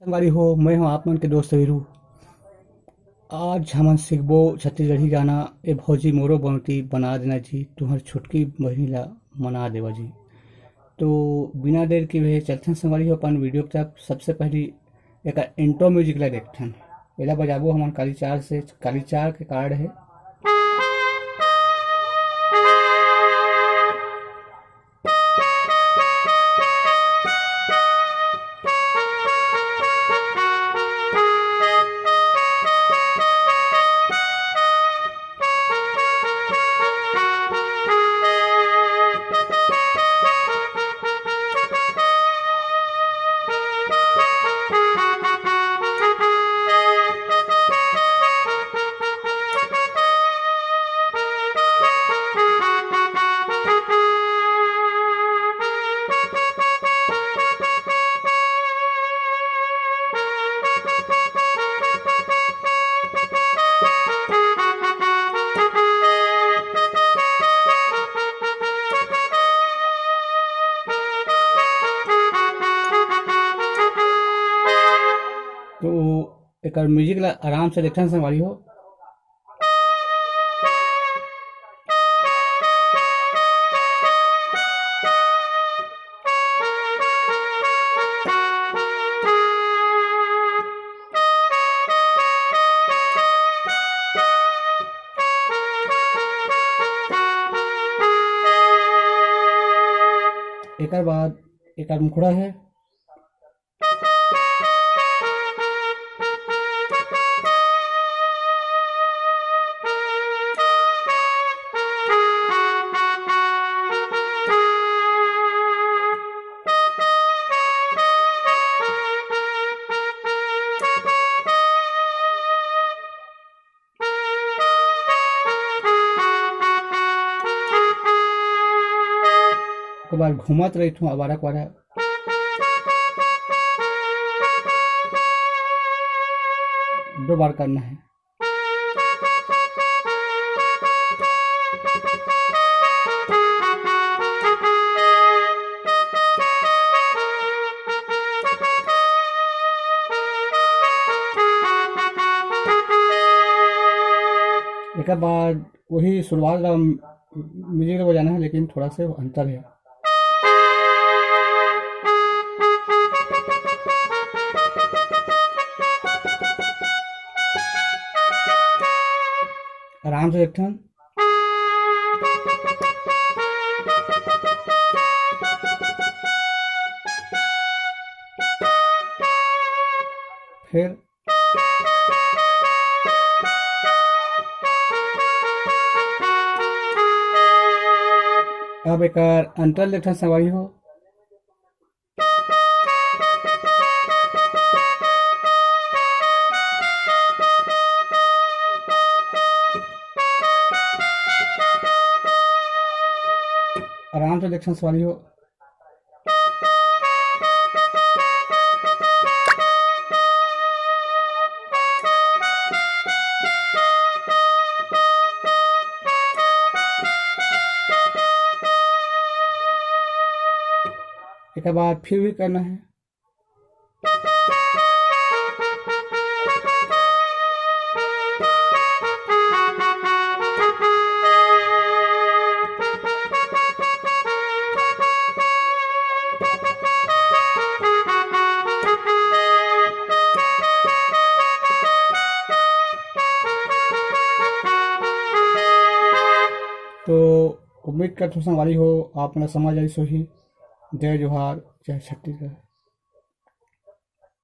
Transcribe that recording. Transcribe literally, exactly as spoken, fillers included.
संगवारी हो, मैं हूं आप मन के दोस्त वीरू। आज हमन सीखबो छत्तीसगढ़ी गाना, ए भौजी मोरो बनती बना देना जी, तुहर छुटकी बहिनी ला मना देवा जी। तो बिना देर के हुए चलथन संगवारी हो अपन वीडियो तक। सबसे पहली एकर इंट्रो म्यूजिक ला देखथन। एला बजाबो हमन काली चार से, काली चार के कार्ड है। तो एकर म्यूजिक ला आराम से देखथन संगवारी हो। एकर बाद एकर मुखड़ा है। ओकर बाद घूमत रहिथों आवारा कवारा। दो बार करना है। एकर बाद वही शुरुआत वाला म्यूजिक ला बजाना है, लेकिन थोड़ा से अंतर है। आराम से एक ठन। फिर अब एकर अंतर देखथन संगवारी हो। आराम से देखथन संगवारी हो। एकर बाद फिर भी करना है। तो उम्मीद करथों संगवारी हो, आप मन ला समझ आइस होही। जय जोहार, जय छत्तीसगढ़।